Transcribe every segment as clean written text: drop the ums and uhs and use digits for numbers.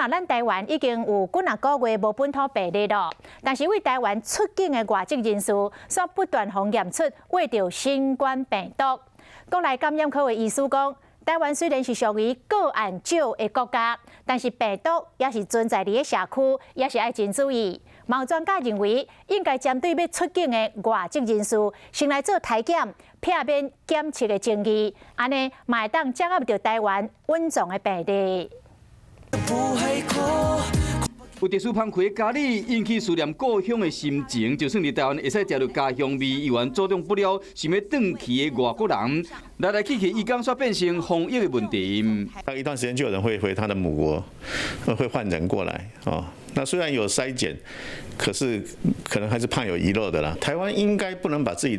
若咱台灣已經有幾若個月無本土病例囉，但是對台灣出境的外籍人士，煞不斷予驗出秽著新冠病毒。國內感染科的醫師講，台灣雖然是屬於個案少的國家，但是病毒也是存在佇咧社區，也是愛真注意。嘛有專家認為，應該針對欲出境的外籍人士，先來做篩檢，避免檢測的爭議，按呢嘛會當掌握著台灣隱藏的病例。有特殊芳氣的咖哩引起思念故鄉的心情，就算佇台灣會使食著家鄉味，依然阻擋不了想欲轉去的外國人來來去去，移工煞變成防疫的問題。那一段時間就有人會回他的母國，會換人過來哦。那雖然有篩檢，可是可能還是怕有遺漏的啦。台灣應該不能把自己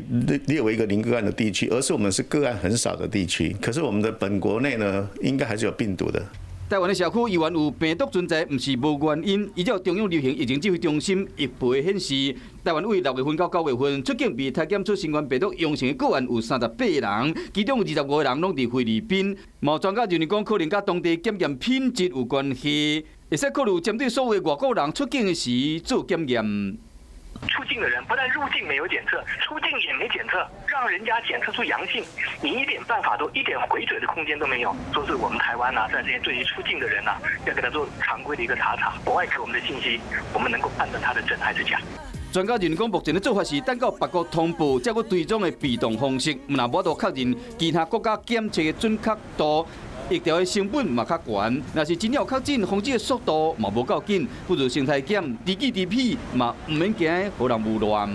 列為一個零個案的地區，而是我們是個案很少的地區。可是我們的本國內呢，應該還是有病毒的。台灣的社區依然有病毒存在，毋是無原因。依照中央流行疫情指揮中心疫報顯示，台灣對6月份到9月份出境被篩檢出新冠病毒陽性的個案有38人，其中25個人攏佇菲律賓。嘛有專家認為講，可能佮當地檢驗品質有關係，會使考慮針對所有外國人出境時做檢驗。出境的人不但入境沒有檢測，出境也沒檢測，讓人家檢測出陽性，你一點辦法都一點回嘴的空間都沒有。說是我們台灣啊，在這些對於出境的人啊，要給他做常規的一個查查，國外給我們的信息，我們能夠判斷他的真還是假。專家認為講，目前的做法是等到別國通報，才閣追蹤的被動方式，毋但無法度確認其他國家檢測的準確度，疫調的成本嘛較懸。若是真正有確診，防止的速度嘛無夠緊，不如先篩檢，知己知彼嘛毋免驚予人誣亂。